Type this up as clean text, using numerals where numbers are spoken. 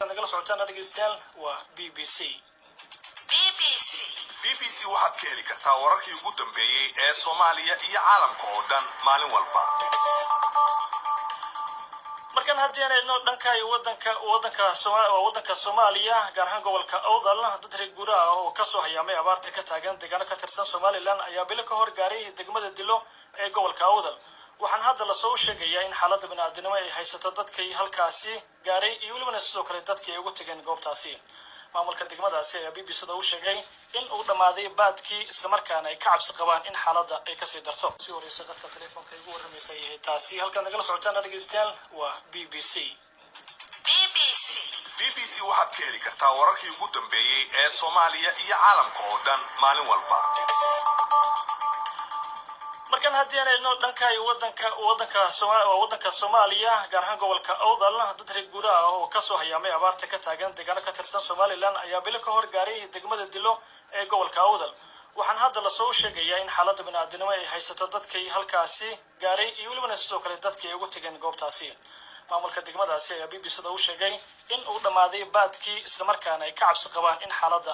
Nagala socotaan, dhegeystayaal, waa BBC. BBC. BBC waxaad ka heli kartaa wararkii ugu dambeeyey ee Soomaaliya iyo caalamka oo dhan maalin walba. Markan haddii aan eedno dhanka iyo wadanka Soomaaliya, gaar ahaan gobolka Awdal, dad reer guura ah oo kasoo hayaamay abaarta ka taagan deegaano ka tirsan Somaliland ayaa bilo ka hor gaaray degmada Dilo ee gobolka Awdal. Waxaan hadda lasoo sheegayaa in xaaladda bini'aadinimo ay haysato dadkii halkaasi gaaray iyo welibana sidoo kale dadkii ay ugu tageen goobtaasi. Maamulka degmadaasi ayaa BBC da u sheegay in uu dhammaaday baadkii, islamarkaana ay ka cabsi qabaan in xaaladda ay kasii darto. Sii horeysa dadka telefoonka igu warramaysa ay ahayd taasi. Halkaad nagala socotaan, dhegeystayaal, waa BBC. BBC. BBC waxaad ka heli kartaa wararkii ugu dambeeyey ee Soomaaliya iyo caalamka oo dhan maalin walba. Markan haddii aan eedno dhanka iyo wadanka Soomaaliya, gaar ahaan gobolka Awdal, dad reer guura ah oo kasoo hayaamay abaarta ka taagan deegaano ka tirsan Somaliland ayaa bilo ka hor gaaray degmada Dilo ee gobolka Awdal. Waxaan hadda lasoo sheegayaa in xaaladda bini'aadinimo ay haysato dadkii halkaasi gaaray iyo welibana sidoo kale dadkii ay ugu tageen goobtaasi. Maamulka degmadaasi ayaa BBC da u sheegay in uu dhammaaday baadkii, islamarkaana ay ka cabsi qabaan in xaaladda